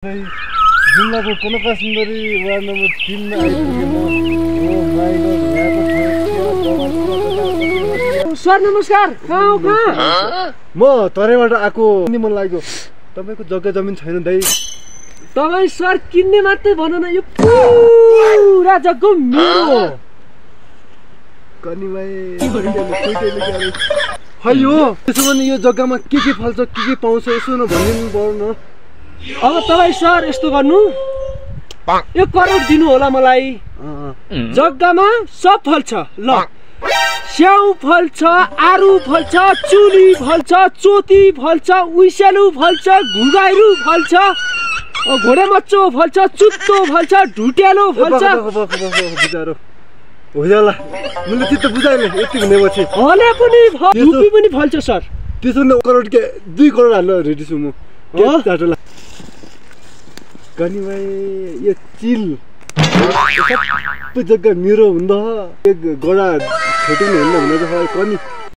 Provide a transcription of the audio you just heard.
जिल्लाको कनका सुन्दरी ward number 3 मा आइपुगेको हो। माय गॉड, यहाँको सर नमस्कार। कहाँ हो कहाँ? म तरेबाट आको नि मन लाग्यो। तपाईको जग्गा जमिन छैन दाइ? तपाई सर किन्ने मात्रै भन न, यो पुरा जग्गा मेरो हो। कनि भाइ हैयो, त्यसो भने यो जग्गामा के फल्छ, के पाउँछ यसो न भनिदिनु पर्यो न। अब तपाई सर यस्तो गर्नु, 1 करोड दिनु होला मलाई। जग्गामा सब फल्छ। ल, स्याउ फल्छ, आरु फल्छ, चुली फल्छ, चोती फल्छ, उइसेलु फल्छ, घुगाइरु फल्छ, घोडे मच्चो फल्छ, चुत्तो फल्छ, ढुट्यालो फल्छ। बुझारो होला, मैले चित्त बुझाएन। यति भनेपछि हले पनि धुपी पनि फल्छ सर। त्यसो न 1 करोड के 2 करोड हाल्न रेडी छु म। के चाटोला कनि भाइ, यो चिल सबै जग्गा मेरो हुँदा एक गडा छोटो हुँदैन भने त कनि